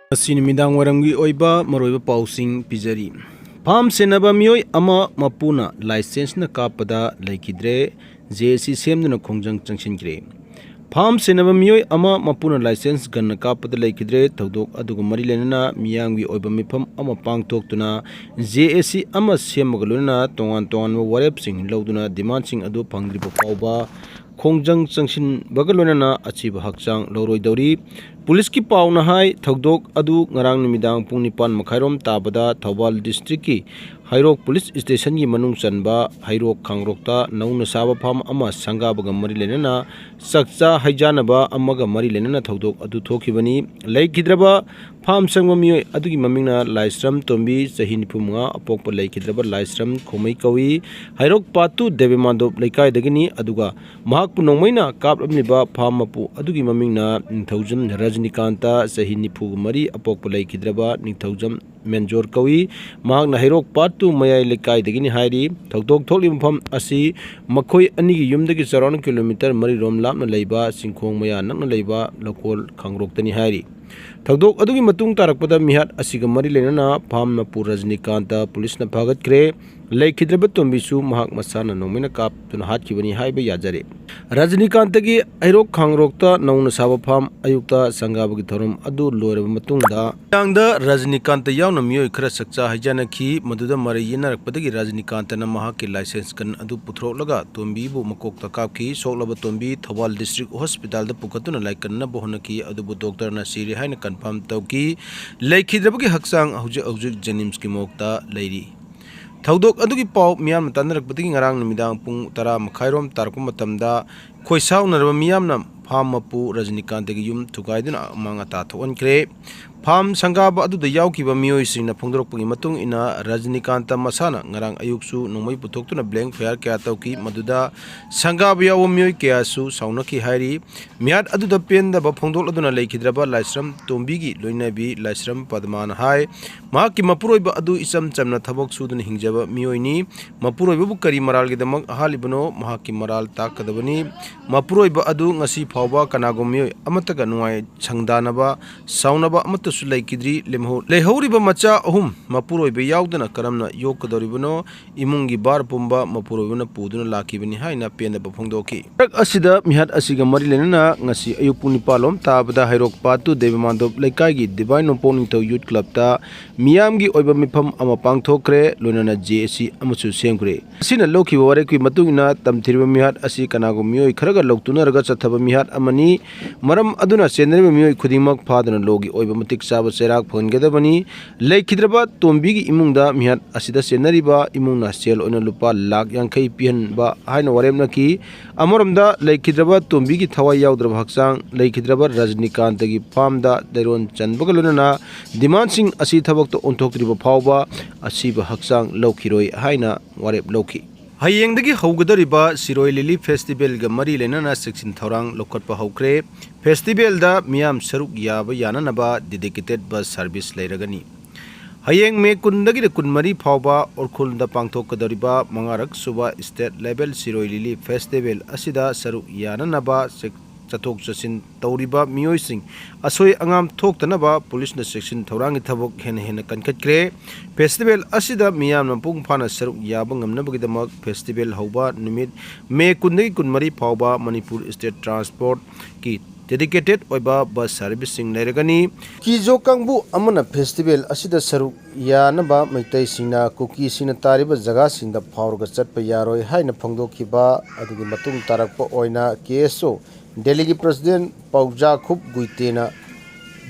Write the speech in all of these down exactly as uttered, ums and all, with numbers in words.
ꯉꯁꯤ ꯅꯨꯃꯤꯗꯥꯡ ꯋꯥꯏꯔꯝꯒꯤ ꯑꯣꯏꯕ ꯃꯔꯨꯑꯣꯏꯕ ꯄꯥꯎꯁꯤꯡ ꯄꯤꯖꯔꯤ꯫ ꯐꯥꯝ ꯁꯦꯟꯅꯕ ꯃꯤꯑꯣꯏ ꯑꯃ ꯃꯄꯨꯅ ꯂꯥꯏꯁꯦꯟꯁꯅ ꯀꯥꯞꯄꯗ ꯂꯩꯈꯤꯗ꯭ꯔꯦ꯫ ꯖꯦ ꯑꯦ ꯁꯤ ꯁꯦꯝꯗꯨꯅ ꯈꯣꯡꯖꯪ ꯆꯪꯁꯤꯟꯈ꯭ꯔꯦ꯫ ꯐꯥꯝ ꯁꯦꯟꯅꯕ ꯃꯤꯑꯣꯏ ꯑꯃ ꯃꯄꯨꯅ ꯂꯥꯏꯁꯦꯟꯁ ꯒꯟꯅ ꯀꯥꯞꯄꯗ ꯂꯩꯈꯤꯗ꯭ꯔꯦ꯫ ꯊꯧꯗꯣꯛ ꯑꯗꯨꯒ ꯃꯔꯤ ꯂꯩꯅꯅ ꯃꯤꯌꯥꯝꯒꯤ ꯑꯣꯏꯕ ꯃꯤꯐꯝ ꯑꯃ ꯄꯥꯡꯊꯣꯛꯇꯨꯅ ꯖꯦ ꯑꯦ ꯁꯤ ꯑꯃ ꯁꯦꯝꯕꯒ ꯂꯣꯏꯅꯅ ꯇꯣꯉꯥꯟ ꯇꯣꯉꯥꯟꯕ ꯋꯥꯔꯦꯞꯁꯤꯡ ꯂꯧꯗꯨꯅ ꯗꯤꯃꯥꯟꯁꯤꯡ ꯑꯗꯨ ꯐꯪꯗ꯭ꯔꯤꯕ ꯐꯥꯎꯕ ꯈꯣꯡꯖꯪ ꯆꯪꯁꯤꯟꯕꯒ ꯂꯣꯏꯅꯅ ꯑꯆꯤꯕ ꯍꯛꯆꯥꯡ ꯂꯧꯔꯣꯏꯗꯧꯔꯤ꯫ ꯄꯨꯂꯤꯁꯀꯤ ꯄꯥꯎꯅ ꯍꯥꯏ, ꯊꯧꯗꯣꯛ ꯑꯗꯨ ꯉꯔꯥꯡ ꯅꯨꯃꯤꯗꯥꯡ ꯄꯨꯡ ꯅꯤꯄꯥꯟ ꯃꯈꯥꯏꯔꯣꯝ ꯇꯥꯕꯗ ꯊꯧꯕꯥꯜ ꯗꯤꯁꯇ꯭ꯔꯤꯛꯀꯤ ꯍꯩꯔꯣꯛ ꯄꯨꯂꯤꯁ ꯁ꯭ꯇꯦꯁꯟꯒꯤ ꯃꯅꯨꯡ ꯆꯟꯕ ꯍꯩꯔꯣꯛ ꯈꯥꯡꯔꯣꯛꯇ ꯅꯧꯅ ꯁꯥꯕ ꯐꯥꯝ ꯑꯃ ꯁꯪꯒꯥꯕꯒ ꯃꯔꯤ ꯂꯩꯅꯅ ꯆꯥꯛꯆꯥ ꯍꯩꯖꯥꯟꯅꯕ ꯑꯃꯒ ꯃꯔꯤ ꯂꯩꯅꯅ ꯊꯧꯗꯣꯛ ꯑꯗꯨ ꯊꯣꯛꯈꯤꯕꯅꯤ꯫ ꯂꯩꯈꯤꯗ꯭ꯔꯕ ꯐꯥꯝ ꯁꯪꯕ ꯃꯤꯑꯣꯏ ꯑꯗꯨꯒꯤ ꯃꯃꯤꯡꯅ ꯂꯥꯏꯁ꯭ꯔꯝ ꯇꯣꯝꯕꯤ, ꯆꯍꯤ ꯅꯤꯐꯨ ꯃꯉꯥ, ꯑꯄꯣꯛꯄ ꯂꯩꯈꯤꯗ꯭ꯔꯕ ꯂꯥꯏꯁ꯭ꯔꯝ ꯈꯣꯃꯩ ꯀꯧꯏ꯫ ꯍꯩꯔꯣꯛ ꯄꯥꯠꯇꯨ ꯗꯦꯕꯦ ꯃꯥꯟꯗꯣꯞ ꯂꯩꯀꯥꯏꯗꯒꯤꯅꯤ꯫ ꯑꯗꯨꯒ ꯃꯍꯥꯛꯄꯨ ꯅꯣꯡꯃꯩꯅ ꯀꯥꯞꯂꯝꯂꯤꯕ ꯐꯥꯝ ꯃꯄꯨ ꯑꯗꯨꯒꯤ ꯃꯃꯤꯡꯅ ꯅꯤꯡꯊꯧꯖꯝ ꯔꯖꯅꯤꯀꯥꯟꯇ, ꯆꯍꯤ ꯅꯤꯐꯨꯒ ꯃꯔꯤ, ꯑꯄꯣꯛꯄ ꯂꯩꯈꯤꯗ꯭ꯔꯕ ꯅꯤꯡꯊꯧꯖꯝ ꯃꯦꯟꯖꯣꯔ ꯀꯧꯏ꯫ ꯃꯍꯥꯛꯅ ꯍꯩꯔꯣꯛ ꯄꯥꯠ ꯇꯨ ꯃꯌꯥꯏ ꯂꯩꯀꯥꯏꯗꯒꯤꯅꯤ ꯍꯥꯏꯔꯤ꯫ ꯊꯧꯗꯣꯛ ꯊꯣꯛꯂꯤꯕ ꯃꯐꯝ ꯑꯁꯤ ꯃꯈꯣꯏ ꯑꯅꯤꯒꯤ ꯌꯨꯝꯗꯒꯤ ꯆꯥꯎꯔꯥꯛꯅ ꯀꯤꯂꯣꯃꯤꯇꯔ ꯃꯔꯤ ꯔꯣꯝ ꯂꯥꯞꯅ ꯂꯩꯕ ꯆꯤꯡꯈꯣꯡ ꯃꯌꯥ ꯅꯛꯅ ꯂꯩꯕ ꯂꯧꯀꯣꯜ ꯈꯥꯡꯔꯣꯛꯇꯅꯤ ꯍꯥꯏꯔꯤ꯫ ꯊꯧꯗꯣꯛ ꯑꯗꯨꯒꯤ ꯃꯇꯨꯡ ꯇꯥꯔꯛꯄꯗ ꯃꯤꯍꯥꯠ ꯑꯁꯤꯒ ꯃꯔꯤ ꯂꯩꯅꯅ ꯐꯥꯝ ꯃꯄꯨ ꯔꯖꯅꯤꯀꯥꯟꯇ ꯄꯨꯂꯤꯁꯅ ꯐꯥꯒꯠꯈ꯭ꯔꯦ꯫ ꯂꯩꯈꯤꯗ꯭ꯔꯕ ꯇꯣꯝꯕꯤꯁꯨ ꯃꯍꯥꯛ ꯃꯁꯥꯅ ꯅꯣꯡꯃꯩꯅ ꯀꯥꯞꯇꯨꯅ ꯍꯥꯠꯈꯤꯕꯅꯤ ꯍꯥꯏꯕ ꯌꯥꯖꯔꯦ꯫ ꯔꯖꯅꯤꯀꯥꯟꯇꯒꯤ ꯍꯩꯔꯣꯛ ꯈꯥꯡꯔꯣꯛꯇ ꯅꯧꯅ ꯁꯥꯕ ꯐꯥꯝ ꯑꯌꯨꯛꯇ ꯁꯪꯒꯥꯕꯒꯤ ꯊꯧꯔꯝ ꯑꯗꯨ ꯂꯣꯏꯔꯕ ꯃꯇꯨꯡꯗ, ꯅꯨꯃꯤꯗꯥꯡꯗ ꯔꯖꯅꯤꯀꯥꯟꯇ ꯌꯥꯎꯅ ꯃꯤꯑꯣꯏ ꯈꯔ ꯆꯥꯛꯆꯥ ꯍꯩꯖꯥꯟꯅꯈꯤ꯫ ꯃꯗꯨꯗ ꯃꯔꯩ ꯌꯦꯠꯅꯔꯛꯄꯗꯒꯤ ꯔꯖꯅꯤꯀꯥꯟꯇꯅ ꯃꯍꯥꯛꯀꯤ ꯂꯥꯏꯁꯦꯟꯁ ꯒꯟ ꯑꯗꯨ ꯄꯨꯊꯣꯔꯛꯂꯒ ꯇꯣꯝꯕꯤꯕꯨ ꯃꯀꯣꯛꯇ ꯀꯥꯞꯈꯤ꯫ ꯁꯣꯛꯂꯕ ꯇꯣꯝꯕꯤ ꯊꯧꯕꯥꯜ ꯗꯤꯁꯇ꯭ꯔꯤꯛ ꯍꯣꯁꯄꯤꯇꯥꯜꯗ ꯄꯨꯈꯠꯇꯨꯅ ꯂꯥꯏꯀꯠꯅꯕ ꯍꯣꯠꯅꯈꯤ, ꯑꯗꯨꯕꯨ ꯗꯣꯛꯇꯔꯅ ꯁꯤꯔꯦ ꯍꯥꯏꯅ ꯀꯟꯐꯥꯔꯝ ꯇꯧꯈꯤ꯫ ꯂꯩꯈꯤꯗ꯭ꯔꯕꯒꯤ ꯍꯛꯆꯥꯡ ꯍꯧꯖꯤꯛ ꯍꯧꯖꯤꯛ ꯖꯦꯅꯤꯝꯁꯀꯤ ꯃꯣꯔꯒꯇ ꯂꯩꯔꯤ꯫ ꯊꯧꯗꯣꯛ ꯑꯗꯨꯒꯤ ꯄꯥꯎ ꯃꯤꯌꯥꯝꯅ ꯇꯥꯟꯅꯔꯛꯄꯗꯒꯤ ꯉꯔꯥꯡ ꯅꯨꯃꯤꯗꯥꯡ ꯄꯨꯡ ꯇꯔꯥ ꯃꯈꯥꯏꯔꯣꯝ ꯇꯥꯔꯛꯄ ꯃꯇꯝꯗ ꯈꯣꯏꯁꯥꯎꯅꯔꯕ ꯃꯤꯌꯥꯝꯅ ꯐꯥꯝ ꯃꯄꯨ ꯔꯖꯅꯤꯀꯥꯟꯇꯒꯤ ꯌꯨꯝ ꯊꯨꯒꯥꯏꯗꯨꯅ ꯑꯃꯥꯡ ꯑꯇꯥ ꯊꯣꯛꯍꯟꯈ꯭ꯔꯦ꯫ ꯐꯥꯝ ꯁꯪꯒꯥꯕ ꯑꯗꯨꯗ ꯌꯥꯎꯈꯤꯕ ꯃꯤꯑꯣꯏꯁꯤꯡꯅ ꯐꯣꯡꯗꯣꯔꯛꯄꯒꯤ ꯃꯇꯨꯡ ꯏꯟꯅ, ꯔꯖꯅꯤꯀꯥꯟꯇ ꯃꯁꯥꯅ ꯉꯔꯥꯡ ꯑꯌꯨꯛꯁꯨ ꯅꯣꯡꯃꯩ ꯄꯨꯊꯣꯛꯇꯨꯅ blank fire ꯀꯌꯥ ꯇꯧꯈꯤ, ꯃꯗꯨꯗ ꯁꯪꯒꯥꯕ ꯌꯥꯎꯕ ꯃꯤꯑꯣꯏ ꯀꯌꯥꯁꯨ ꯁꯥꯎꯅꯈꯤ ꯍꯥꯏꯔꯤ꯫ ꯃꯤꯍꯥꯠ ꯑꯗꯨꯗ ꯄꯦꯟꯗꯕ ꯐꯣꯡꯗꯣꯛꯂꯗꯨꯅ ꯂꯩꯈꯤꯗ꯭ꯔꯕ ꯂꯥꯏꯁ꯭ꯔꯝ ꯇꯣꯝꯕꯤꯒꯤ ꯂꯣꯏꯅꯕꯤ ꯂꯥꯏꯁ꯭ꯔꯝ ꯄꯗꯃꯥꯅ ꯍꯥꯏ, ꯃꯍꯥꯛꯀꯤ ꯃꯄꯨꯔꯣꯏꯕ ꯑꯗꯨ ꯏꯆꯝ ꯆꯝꯅ ꯊꯕꯛ ꯁꯨꯗꯨꯅ ꯍꯤꯡꯖꯕ ꯃꯤꯑꯣꯏꯅꯤ꯫ ꯃꯄꯨꯔꯣꯏꯕꯕꯨ ꯀꯔꯤ ꯃꯔꯥꯜꯒꯤꯗꯃꯛ ꯍꯥꯠꯂꯤꯕꯅꯣ? ꯃꯍꯥꯛꯀꯤ ꯃꯔꯥꯜ ꯇꯥꯛꯀꯗꯕꯅꯤ꯫ ꯃꯄꯨꯔꯣꯏꯕ ꯑꯗꯨ ꯉꯁꯤ ꯐꯥꯎꯕ ꯀꯅꯥꯒꯨꯝꯕ ꯃꯤꯑꯣꯏ ꯑꯃꯠꯇꯒ ꯅꯨꯡꯉꯥꯏ ꯁꯪꯗꯥꯅꯕ, ꯁꯥꯎꯅꯕ ꯑꯃꯠꯇꯁꯨ ꯂꯩꯈꯤꯗ꯭ꯔꯤ꯫ ꯂꯦꯝꯍꯧ-, ꯂꯩꯍꯧꯔꯤꯕ ꯃꯆꯥ ꯑꯍꯨꯝ ꯃꯄꯨꯔꯣꯏꯕ ꯌꯥꯎꯗꯅ ꯀꯔꯝꯅ ꯌꯣꯛꯀꯗꯧꯔꯤꯕꯅꯣ? ꯏꯃꯨꯡꯒꯤ ꯚꯥꯔ ꯄꯨꯝꯕ ꯃꯄꯨꯔꯣꯏꯕꯅ ꯄꯨꯗꯨꯅ ꯂꯥꯛꯈꯤꯕꯅꯤ ꯍꯥꯏꯅ ꯄꯦꯟꯗꯕ ꯐꯣꯡꯗꯣꯛꯈꯤ꯫ ꯃꯔꯛ ꯑꯁꯤꯗ ꯃꯤꯍꯥꯠ ꯑꯁꯤꯒ ꯃꯔꯤ ꯂꯩꯅꯅ ꯉꯁꯤ ꯑꯌꯨꯛ ꯄꯨꯡ ꯅꯤꯄꯥꯟ ꯂꯣꯝ ꯇꯥꯕꯗ ꯍꯩꯔꯣꯛ ꯄꯥꯠꯇꯨ ꯗꯦꯕ ꯃꯥꯟꯗꯣꯞ ꯂꯩꯀꯥꯏꯒꯤ ꯗꯤꯚꯥꯏꯟ ꯅꯣꯡꯄꯣꯛ ꯅꯤꯡꯊꯧ ꯌꯨꯠ ꯀ꯭ꯂꯕꯇ ꯃꯤꯌꯥꯝꯒꯤ ꯑꯣꯏꯕ ꯃꯤꯐꯝ ꯑꯃ ꯄꯥꯡꯊꯣꯛꯈ꯭ꯔꯦ, ꯂꯣꯏꯅꯅ ꯖꯦ ꯑꯦ ꯁꯤ ꯑꯃꯁꯨ ꯁꯦꯝꯈ꯭ꯔꯦ꯫ ꯑꯁꯤꯅ ꯂꯧꯈꯤꯕ ꯋꯥꯔꯦꯞꯀꯤ ꯃꯇꯨꯡ ꯏꯟꯅ ꯇꯝꯊꯤꯔꯕ ꯃꯤꯍꯥꯠ ꯑꯁꯤ ꯀꯅꯥꯒꯨꯝꯕ ꯃꯤꯑꯣꯏ ꯈꯔꯒ ꯂꯧꯇꯨꯅꯔꯒ ꯆꯠꯊꯕ ꯃꯤꯍꯥꯠ ꯑꯃꯅꯤ꯫ ꯃꯔꯝ ꯑꯗꯨꯅ ꯆꯦꯟꯅꯔꯤꯕ ꯃꯤꯑꯣꯏ ꯈꯨꯗꯤꯡꯃꯛ ꯐꯥꯗꯨꯅ ꯂꯣꯒꯤ ꯑꯣꯏꯕ ꯃꯇꯤꯛ ꯆꯥꯕ ꯆꯩꯔꯥꯛ ꯐꯪꯍꯟꯒꯗꯕꯅꯤ꯫ ꯂꯩꯈꯤꯗ꯭ꯔꯕ ꯇꯣꯝꯕꯤꯒꯤ ꯏꯃꯨꯡꯗ ꯃꯤꯍꯥꯠ ꯑꯁꯤꯗ ꯆꯦꯟꯅꯔꯤꯕ ꯏꯃꯨꯡꯅ ꯁꯦꯜ ꯑꯣꯏꯅ ꯂꯨꯄꯥ ꯂꯥꯈ ꯌꯥꯡꯈꯩ ꯄꯤꯍꯟꯕ ꯍꯥꯏꯅ ꯋꯥꯔꯦꯞꯅꯈꯤ꯫ ꯑꯃꯔꯣꯝꯗ ꯂꯩꯈꯤꯗ꯭ꯔꯕ ꯇꯣꯝꯕꯤꯒꯤ ꯊꯋꯥꯏ ꯌꯥꯎꯗ꯭ꯔꯕ ꯍꯛꯆꯥꯡ, ꯂꯩꯈꯤꯗ꯭ꯔꯕ ꯔꯖꯅꯤꯀꯥꯟꯇꯒꯤ ꯐꯥꯔꯝꯗ ꯂꯩꯔꯣꯟ ꯆꯟꯕꯒ ꯂꯣꯏꯅꯅ ꯗꯤꯃꯥꯟꯁꯤꯡ ꯑꯁꯤ ꯊꯕꯛꯇ ꯑꯣꯟꯊꯣꯛꯇ꯭ꯔꯤꯕ ꯐꯥꯎꯕ ꯑꯁꯤꯕ ꯍꯛꯆꯥꯡ ꯂꯧꯈꯤꯔꯣꯏ ꯍꯥꯏꯅ ꯋꯥꯔꯦꯞ ꯂꯧꯈꯤ꯫ ꯍꯌꯦꯡꯗꯒꯤ ꯍꯧꯒꯗꯧꯔꯤꯕ ꯁꯤꯔꯣꯏ ꯂꯤꯂꯤ ꯐꯦꯁꯇꯤꯚꯦꯜꯒ ꯃꯔꯤ ꯂꯩꯅꯅ ꯆꯦꯛꯁꯤꯟ ꯊꯧꯔꯥꯡ ꯂꯧꯈꯠꯄ ꯍꯧꯈ꯭ꯔꯦ꯫ ꯐꯦꯁꯇꯤꯚꯦꯜꯗ ꯃꯤꯌꯥꯝ ꯁꯔꯨꯛ ꯌꯥꯕ ꯌꯥꯅꯅꯕ ꯗꯦꯗꯤꯀꯦꯇꯦꯗ ꯕꯁ ꯁꯔꯚꯤꯁ ꯂꯩꯔꯒꯅꯤ꯫ ꯍꯌꯦꯡ ꯃꯦ ꯀꯨꯟꯗꯒꯤꯅ ꯀꯨꯟꯃꯔꯤ ꯐꯥꯎꯕ ꯎꯔꯈꯨꯜꯗ ꯄꯥꯡꯊꯣꯛꯀꯗꯧꯔꯤꯕ ꯃꯉꯥꯔꯛ ꯁꯨꯕ ꯁ꯭ꯇꯦꯠ ꯂꯦꯚꯦꯜ ꯁꯤꯔꯣꯏ ꯂꯤꯂꯤ ꯐꯦꯁꯇꯤꯚꯦꯜ ꯑꯁꯤꯗ ꯁꯔꯨꯛ ꯌꯥꯅꯅꯕ ꯆꯦꯛ-, ꯆꯠꯊꯣꯛ ꯆꯠꯁꯤꯟ ꯇꯧꯔꯤꯕ ꯃꯤꯑꯣꯏꯁꯤꯡ ꯑꯁꯣꯏ ꯑꯉꯥꯝ ꯊꯣꯛꯇꯅꯕ ꯄꯨꯂꯤꯁꯅ ꯆꯦꯛꯁꯤꯟ ꯊꯧꯔꯥꯡꯒꯤ ꯊꯕꯛ ꯍꯦꯟꯅ ꯍꯦꯟꯅ ꯀꯟꯈꯠꯈ꯭ꯔꯦ꯫ ꯐꯦꯁꯇꯤꯚꯦꯜ ꯑꯁꯤꯗ ꯃꯤꯌꯥꯝꯅ ꯃꯄꯨꯡ ꯐꯥꯅ ꯁꯔꯨꯛ ꯌꯥꯕ ꯉꯝꯅꯕꯒꯤꯗꯃꯛ ꯐꯦꯁꯇꯤꯚꯦꯜ ꯍꯧꯕ ꯅꯨꯃꯤꯠ ꯃꯦ ꯀꯨꯟꯗꯒꯤ ꯀꯨꯟꯃꯔꯤ ꯐꯥꯎꯕ ꯃꯅꯤꯄꯨꯔ ꯁ꯭ꯇꯦꯠ ꯇ꯭ꯔꯥꯟꯁꯄꯣꯔꯠꯀꯤ ꯗꯦꯗꯤꯀꯦꯇꯦꯗ ꯑꯣꯏꯕ ꯕꯁ ꯁꯔꯚꯤꯁꯁꯤꯡ ꯂꯩꯔꯒꯅꯤ꯫ ꯀꯨꯀꯤꯖꯣ ꯀꯥꯡꯕꯨ ꯑꯃꯅ ꯐꯦꯁꯇꯤꯚꯦꯜ ꯑꯁꯤꯗ ꯁꯔꯨꯛ ꯌꯥꯅꯕ ꯃꯩꯇꯩꯁꯤꯡꯅ ꯀꯨꯀꯤꯁꯤꯡꯅ ꯇꯥꯔꯤꯕ ꯖꯒꯥꯁꯤꯡꯗ ꯐꯥꯎꯔꯒ ꯆꯠꯄ ꯌꯥꯔꯣꯏ ꯍꯥꯏꯅ ꯐꯣꯡꯗꯣꯛꯈꯤꯕ ꯑꯗꯨꯒꯤ ꯃꯇꯨꯡ ꯇꯥꯔꯛꯄ ꯑꯣꯏꯅ ꯀꯦ ꯑꯦꯁ ꯑꯣ ꯗꯦꯜꯂꯤꯒꯤ ꯄ꯭ꯔꯁꯤꯗꯦꯟ ꯄꯥꯎꯖꯥꯈꯨꯞ ꯒꯨꯏꯇꯦꯅ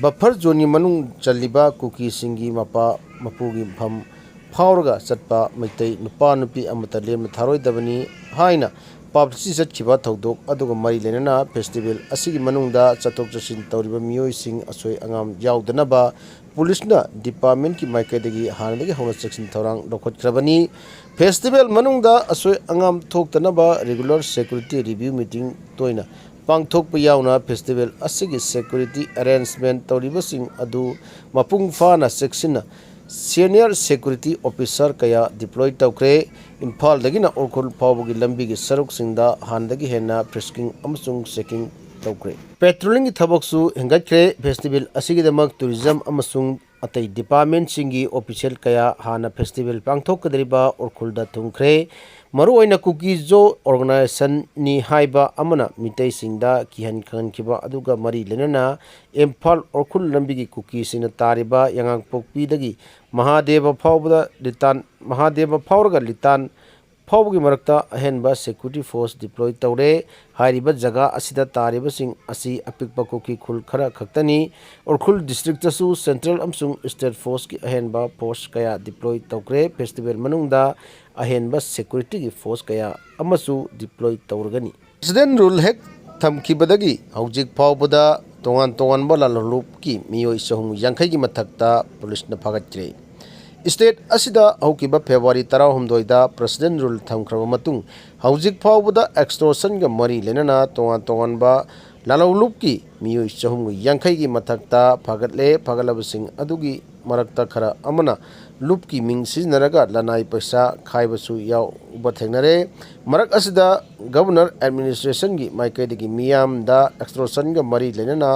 ꯕꯐꯔ ꯖꯣꯟꯒꯤ ꯃꯅꯨꯡ ꯆꯜꯂꯤꯕ ꯀꯨꯀꯤꯁꯤꯡꯒꯤ ꯃꯄꯥ ꯃꯄꯨꯒꯤ ꯃꯐꯝ ꯐꯥꯎꯔꯒ ꯆꯠꯄ ꯃꯩꯇꯩ ꯅꯨꯄꯥ ꯅꯨꯄꯤ ꯑꯃꯠꯇ ꯂꯦꯝꯅ ꯊꯥꯔꯣꯏꯗꯕꯅꯤ ꯍꯥꯏꯅ ꯄꯥꯕ꯭ꯂꯤꯁꯤꯇꯤ ꯆꯠꯈꯤꯕ ꯊꯧꯗꯣꯛ ꯑꯗꯨꯒ ꯃꯔꯤ ꯂꯩꯅꯅ ꯐꯦꯁꯇꯤꯚꯦꯜ ꯑꯁꯤꯒꯤ ꯃꯅꯨꯡꯗ ꯆꯠꯊꯣꯛ ꯆꯠꯁꯤꯟ ꯇꯧꯔꯤꯕ ꯃꯤꯑꯣꯏꯁꯤꯡ ꯑꯁꯣꯏ ꯑꯉꯥꯝ ꯌꯥꯎꯗꯅꯕ ꯄꯨꯂꯤꯁꯅ ꯗꯤꯄꯥꯔꯠꯃꯦꯟꯠꯀꯤ ꯃꯥꯏꯀꯩꯗꯒꯤ ꯍꯥꯟꯅꯗꯒꯤ ꯍꯧꯅ ꯆꯦꯛꯁꯤꯟ ꯊꯧꯔꯥꯡ ꯂꯧꯈꯠꯈ꯭ꯔꯕꯅꯤ꯫ ꯐꯦꯁꯇꯤꯚꯦꯜ ꯃꯅꯨꯡꯗ ꯑꯁꯣꯏ ꯑꯉꯥꯝ ꯊꯣꯛꯇꯅꯕ ꯔꯤꯒꯨꯂꯔ ꯁꯦꯀ꯭ꯌꯨꯔꯤꯇꯤ ꯔꯤꯚ꯭ꯌꯨ ꯃꯤꯇꯤꯡ ꯇꯣꯏꯅ ꯄꯥꯡꯊꯣꯛꯄ ꯌꯥꯎꯅ ꯐꯦꯁꯇꯤꯚꯦꯜ ꯑꯁꯤꯒꯤ ꯁꯦꯀ꯭ꯌꯨꯔꯤꯇꯤ ꯑꯦꯔꯦꯟꯖꯃꯦꯟꯠ ꯇꯧꯔꯤꯕꯁꯤꯡ ꯑꯗꯨ ꯃꯄꯨꯡ ꯐꯥꯅ ꯆꯦꯛꯁꯤꯟꯅ ꯁꯦꯅꯤꯌꯔ ꯁꯦꯀ꯭ꯌꯨꯔꯤꯇꯤ ꯑꯣꯐꯤꯁꯥꯔ ꯀꯌꯥ ꯗꯤꯄ꯭ꯂꯣꯏ ꯇꯧꯈ꯭ꯔꯦ꯫ ꯏꯝꯐꯥꯜꯗꯒꯤꯅ ꯎꯔꯈꯨꯜ ꯐꯥꯎꯕꯒꯤ ꯂꯝꯕꯤꯒꯤ ꯁꯔꯨꯛꯁꯤꯡꯗ ꯍꯥꯟꯅꯗꯒꯤ ꯍꯦꯟꯅ ꯐ꯭ꯔꯤꯁꯀꯤꯡ ꯑꯃꯁꯨꯡ ꯆꯦꯀꯤꯡ ꯇꯧꯈ꯭ꯔꯦ꯫ Patrolling ꯒꯤ ꯊꯕꯛꯁꯨ ꯍꯦꯟꯒꯠꯈ꯭ꯔꯦ꯫ Festival ꯑꯁꯤꯒꯤꯗꯃꯛ tourism ꯑꯃꯁꯨꯡ ꯑꯇꯩ department ꯁꯤꯡꯒꯤ official ꯀꯌꯥ ꯍꯥꯟꯅ festival ꯄꯥꯡꯊꯣꯛꯀꯗꯧꯔꯤꯕ ꯎꯔꯈꯨꯜꯗ ꯊꯨꯡꯈ꯭ꯔꯦ꯫ ꯃꯔꯨꯑꯣꯏꯅ ꯀꯨꯀꯤꯖꯣ organization ꯅꯤ ꯍꯥꯏꯕ ꯑꯃꯅ ꯃꯤꯇꯩꯁꯤꯡꯗ ꯀꯤꯍꯟ ꯈꯪꯍꯟꯈꯤꯕ ꯑꯗꯨꯒ ꯃꯔꯤ ꯂꯩꯅꯅ ꯏꯝꯐꯥꯜ ꯎꯔꯈꯨꯜ ꯂꯝꯕꯤꯒꯤ ꯀꯨꯀꯤꯁꯤꯡꯅ ꯇꯥꯔꯤꯕ ꯌꯥꯉꯥꯡꯄꯣꯛꯄꯤꯗꯒꯤ ꯃꯍꯥꯗꯦꯕ ꯐꯥꯎꯕꯗ ꯂꯤꯇꯥꯟ, ꯃꯍꯥꯗꯦꯕ ꯐꯥꯎꯔꯒ ꯂꯤꯇꯥꯟ ꯐꯥꯎꯕꯒꯤ ꯃꯔꯛꯇ ꯑꯍꯦꯟꯕ security force deploy ꯇꯧꯔꯦ꯫ ꯍꯥꯏꯔꯤꯕ ꯖꯒꯥ ꯑꯁꯤꯗ ꯇꯥꯔꯤꯕꯁꯤꯡ ꯑꯁꯤ ꯑꯄꯤꯛꯄ ꯀꯨꯀꯤ ꯈꯨꯜ ꯈꯔ ꯈꯛꯇꯅꯤ꯫ ꯎꯔꯈꯨꯜ district ꯇꯁꯨ central ꯑꯃꯁꯨꯡ state force ꯀꯤ ꯑꯍꯦꯟꯕ force ꯀꯌꯥ deploy ꯇꯧꯈ꯭ꯔꯦ꯫ Festival ꯃꯅꯨꯡꯗ ꯑꯍꯦꯟꯕ security ꯒꯤ force ꯀꯌꯥ ꯑꯃꯁꯨ deploy ꯇꯧꯔꯒꯅꯤ꯫ President rule ꯍꯦꯛ ꯊꯝꯈꯤꯕꯗꯒꯤ ꯍꯧꯖꯤꯛ ꯐꯥꯎꯕꯗ ꯇꯣꯉꯥꯟ ꯇꯣꯉꯥꯟꯕ ꯂꯥꯂꯣꯡꯂꯨꯞꯀꯤ ꯃꯤꯑꯣꯏ ꯆꯍꯨꯝ ꯌꯥꯡꯈꯩꯒꯤ ꯃꯊꯛꯇ ꯄꯨꯂꯤꯁꯅ ꯐꯥꯒꯠꯈ꯭ꯔꯦ꯫ State ꯑꯁꯤꯗ ꯍꯧꯈꯤꯕ February ꯇꯔꯥꯍꯨꯝꯗꯣꯏꯗ President rule ꯊꯝꯈ꯭ꯔꯕ ꯃꯇꯨꯡ ꯍꯧꯖꯤꯛ ꯐꯥꯎꯕꯗ extortion ꯒ ꯃꯔꯤ ꯂꯩꯅꯅ ꯇꯣꯉꯥꯟ ꯇꯣꯉꯥꯟꯕ ꯂꯥꯂꯣꯡꯂꯨꯞꯀꯤ ꯃꯤꯑꯣꯏ ꯆꯍꯨꯝꯒ ꯌꯥꯡꯈꯩꯒꯤ ꯃꯊꯛꯇ ꯐꯥꯒꯠꯂꯦ꯫ ꯐꯥꯒꯠꯂꯕꯁꯤꯡ ꯑꯗꯨꯒꯤ ꯃꯔꯛꯇ ꯈꯔ ꯑꯃꯅ ꯂꯨꯞꯀꯤ ꯃꯤꯡ ꯁꯤꯖꯤꯟꯅꯔꯒ ꯂꯅꯥꯏ ꯄꯩꯁꯥ ꯈꯥꯏꯕꯁꯨ ꯌꯥꯎꯕ ꯊꯦꯡꯅꯔꯦ꯫ ꯃꯔꯛ ꯑꯁꯤꯗ Governor administration ꯒꯤ ꯃꯥꯏꯀꯩꯗꯒꯤ ꯃꯤꯌꯥꯝꯗ extortion ꯒ ꯃꯔꯤ ꯂꯩꯅꯅ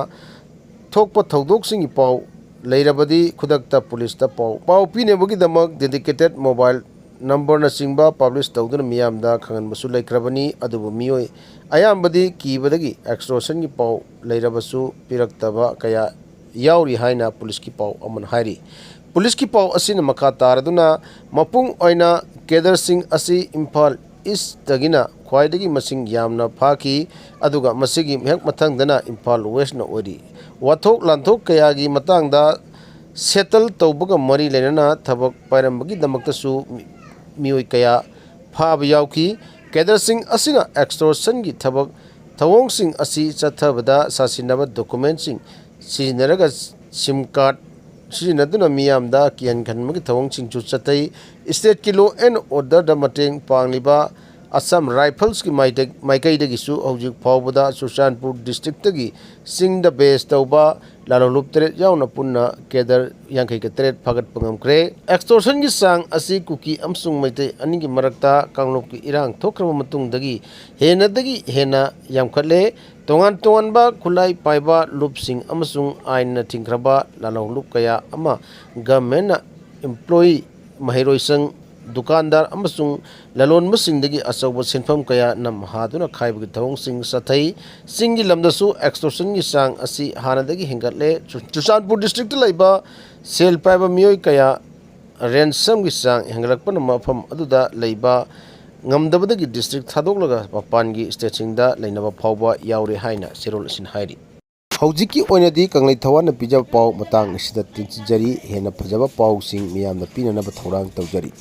ꯊꯣꯛꯄ ꯊꯧꯗꯣꯛꯁꯤꯡꯒꯤ ꯄꯥꯎ ꯂꯩꯔꯕꯗꯤ ꯈꯨꯗꯛꯇ ꯄꯨꯂꯤꯁꯇ ꯄꯥꯎ, ꯄꯥꯎ ꯄꯤꯅꯕꯒꯤꯗꯃꯛ dedicated mobile number ꯅꯆꯤꯡꯕ publish ꯇꯧꯗꯨꯅ ꯃꯤꯌꯥꯝꯗ ꯈꯪꯍꯟꯕꯁꯨ ꯂꯩꯈ꯭ꯔꯕꯅꯤ꯫ ꯑꯗꯨꯕꯨ ꯃꯤꯑꯣꯏ ꯑꯌꯥꯝꯕꯗꯤ ꯀꯤꯕꯗꯒꯤ extortion ꯒꯤ ꯄꯥꯎ ꯂꯩꯔꯕꯁꯨ ꯄꯤꯔꯛꯇꯕ ꯀꯌꯥ ꯌꯥꯎꯔꯤ ꯍꯥꯏꯅ ꯄꯨꯂꯤꯁꯀꯤ ꯄꯥꯎ ꯑꯃꯅ ꯍꯥꯏꯔꯤ꯫ ꯄꯨꯂꯤꯁꯀꯤ ꯄꯥꯎ ꯑꯁꯤꯅ ꯃꯈꯥ ꯇꯥꯔꯗꯨꯅ ꯃꯄꯨꯡ ꯑꯣꯏꯅ cadre ꯁꯤꯡ ꯑꯁꯤ ꯏꯝꯐꯥꯜ East ꯇꯒꯤꯅ ꯈ꯭ꯋꯥꯏꯗꯒꯤ ꯃꯁꯤꯡ ꯌꯥꯝꯅ ꯐꯥꯈꯤ, ꯑꯗꯨꯒ ꯃꯁꯤꯒꯤ ꯍꯦꯛ ꯃꯊꯪꯗꯅ ꯏꯝꯐꯥꯜ West ꯅ ꯑꯣꯏꯔꯤ꯫ ꯋꯥꯊꯣꯛ ꯂꯥꯟꯊꯣꯛ ꯀꯌꯥꯒꯤ ꯃꯇꯥꯡꯗ settle ꯇꯧꯕꯒ ꯃꯔꯤ ꯂꯩꯅꯅ ꯊꯕꯛ ꯄꯥꯏꯔꯝꯕꯒꯤꯗꯃꯛꯇꯁꯨ ꯃꯤ-, ꯃꯤꯑꯣꯏ ꯀꯌꯥ ꯐꯥꯕ ꯌꯥꯎꯈꯤ꯫ Cadre ꯁꯤꯡ ꯑꯁꯤꯅ extortion ꯒꯤ ꯊꯕꯛ ꯊꯧꯑꯣꯡꯁꯤꯡ ꯑꯁꯤ ꯆꯠꯊꯕꯗ ꯁꯥꯁꯤꯟꯅꯕ document ꯁꯤꯡ ꯁꯤꯖꯤꯟꯅꯔꯒ SIM card ꯁꯤꯖꯤꯟꯅꯗꯨꯅ ꯃꯤꯌꯥꯝꯗ ꯀꯤꯍꯟ ꯈꯟꯕꯒꯤ ꯊꯧꯑꯣꯡꯁꯤꯡꯁꯨ ꯆꯠꯊꯩ꯫ State ꯀꯤ law and order ꯗ ꯃꯇꯦꯡ ꯄꯥꯡꯂꯤꯕ ꯑꯁꯥꯝ ꯔꯥꯏꯐꯜꯁꯀꯤ ꯃꯥꯏꯀꯩꯗꯒꯤꯁꯨ ꯍꯧꯖꯤꯛ ꯐꯥꯎꯕꯗ ꯆꯨꯔꯆꯥꯟꯄꯨꯔ ꯗꯤꯁꯇ꯭ꯔꯤꯛꯇꯒꯤ ꯆꯤꯡꯗ ꯕꯦꯁ ꯇꯧꯕ ꯂꯥꯂꯣꯡꯂꯨꯞ ꯇꯔꯦꯠ ꯌꯥꯎꯅ ꯄꯨꯟꯅ ꯀꯦꯗꯔ ꯌꯥꯡꯈꯩꯒ ꯇꯔꯦꯠ ꯐꯥꯒꯠꯄ ꯉꯝꯈ꯭ꯔꯦ꯫ ꯑꯦꯛꯁꯇꯣꯔꯁꯟꯒꯤ ꯆꯥꯡ ꯑꯁꯤ ꯀꯨꯀꯤ ꯑꯃꯁꯨꯡ ꯃꯩꯇꯩ ꯑꯅꯤꯒꯤ ꯃꯔꯛꯇ ꯀꯥꯡꯂꯨꯞꯀꯤ ꯏꯔꯥꯡ ꯊꯣꯛꯈ꯭ꯔꯕ ꯃꯇꯨꯡꯗꯒꯤ ꯍꯦꯟꯅꯗꯒꯤ ꯍꯦꯟꯅ ꯌꯥꯝꯈꯠꯂꯦ꯫ ꯇꯣꯉꯥꯟ ꯇꯣꯉꯥꯟꯕ ꯈꯨꯠꯂꯥꯏ ꯄꯥꯏꯕ ꯂꯨꯞꯁꯤꯡ ꯑꯃꯁꯨꯡ ꯑꯥꯏꯟꯅ ꯊꯤꯡꯈ꯭ꯔꯕ ꯂꯥꯂꯣꯡꯂꯨꯞ ꯀꯌꯥ ꯑꯃ ꯒꯚꯔꯟꯃꯦꯟꯠꯅ ꯏꯝꯄ꯭ꯂꯣꯌꯤ, ꯃꯍꯩꯔꯣꯏꯁꯪ, ꯗꯨꯀꯥꯟꯗꯥꯔ ꯑꯃꯁꯨꯡ ꯂꯂꯣꯟꯕꯁꯤꯡꯗꯒꯤ ꯑꯆꯧꯕ ꯁꯦꯟꯐꯝ ꯀꯌꯥ ꯅꯝꯍꯥꯗꯨꯅ ꯈꯥꯏꯕꯒꯤ ꯊꯧꯑꯣꯡꯁꯤꯡ ꯆꯠꯊꯩ꯫ ꯆꯤꯡꯒꯤ ꯂꯝꯗꯁꯨ ꯑꯦꯛꯁꯇꯣꯔꯁꯟꯒꯤ ꯆꯥꯡ ꯑꯁꯤ ꯍꯥꯟꯅꯗꯒꯤ ꯍꯦꯟꯒꯠꯂꯦ꯫ ꯆꯨ-, ꯆꯨꯔꯆꯥꯟꯄꯨꯔ ꯗꯤꯁꯇ꯭ꯔꯤꯛꯇ ꯂꯩꯕ ꯁꯦꯜ ꯄꯥꯏꯕ ꯃꯤꯑꯣꯏ ꯀꯌꯥ ꯔꯦꯟꯁꯝꯒꯤ ꯆꯥꯡ ꯍꯦꯟꯒꯠꯂꯛꯄꯅ ꯃꯐꯝ ꯑꯗꯨꯗ ꯂꯩꯕ ꯉꯝꯗꯕꯗꯒꯤ ꯗꯤꯁꯇ꯭ꯔꯤꯛ ꯊꯥꯗꯣꯛꯂꯒ ꯃꯄꯥꯟꯒꯤ ꯁ꯭ꯇꯦꯠꯁꯤꯡꯗ ꯂꯩꯅꯕ ꯐꯥꯎꯕ ꯌꯥꯎꯔꯦ ꯍꯥꯏꯅ ꯆꯦꯔꯣꯜ ꯑꯁꯤꯅ ꯍꯥꯏꯔꯤ꯫ ꯍꯧꯖꯤꯛꯀꯤ ꯑꯣꯏꯅꯗꯤ ꯀꯪꯂꯩ ꯊꯋꯥꯟꯅ ꯄꯤꯖꯕ ꯄꯥꯎ ꯃꯇꯥꯡ ꯑꯁꯤꯗ ꯇꯦꯟꯁꯤꯟꯖꯔꯤ꯫ ꯍꯦꯟꯅ ꯐꯖꯕ ꯄꯥꯎꯁꯤꯡ ꯃꯤꯌꯥꯝꯗ ꯄꯤꯅꯅꯕ ꯊꯧꯔꯥꯡ ꯇꯧꯖꯔꯤ꯫